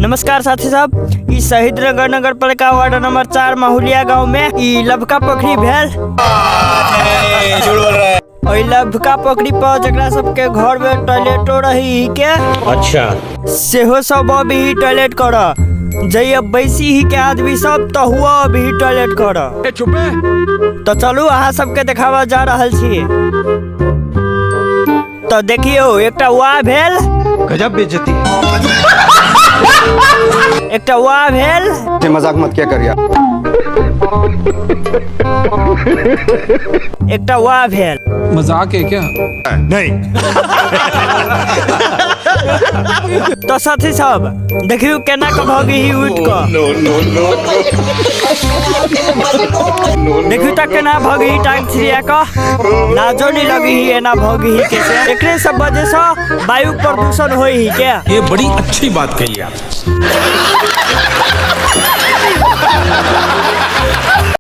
नमस्कार साथी साहब, ई शहीद नगर नगर पालिका वार्ड नंबर 4 महुलिया गांव में ई लभका पोखरी भेल। ओहि लभका पोखरी पर जकरा सबके घर में टॉयलेटो रही के, अच्छा, सेहो सब अभी टॉयलेट कर जइए बैसी ही के आदमी सब तो हुआ अभी टॉयलेट कर। तो चलू अहाँ सबके देखावा जा रहल छी। तो देखियो एकटा वाह भेल, गजब बेइज्जती, एकटा वाह भेल। ये मजाक मत क्या कर यार। एकटा वाह भेल। मजाक है क्या? नहीं। तो साथी सब देखियो केना के भगी उठ के, देखियो त केना भगी टांग छिड़िया के, लाजो नहीं लगी ही एना भगी ही कैसे। एकरे सब वजह से वायु प्रदूषण होई ही के। ये बड़ी अच्छी बात कही आप।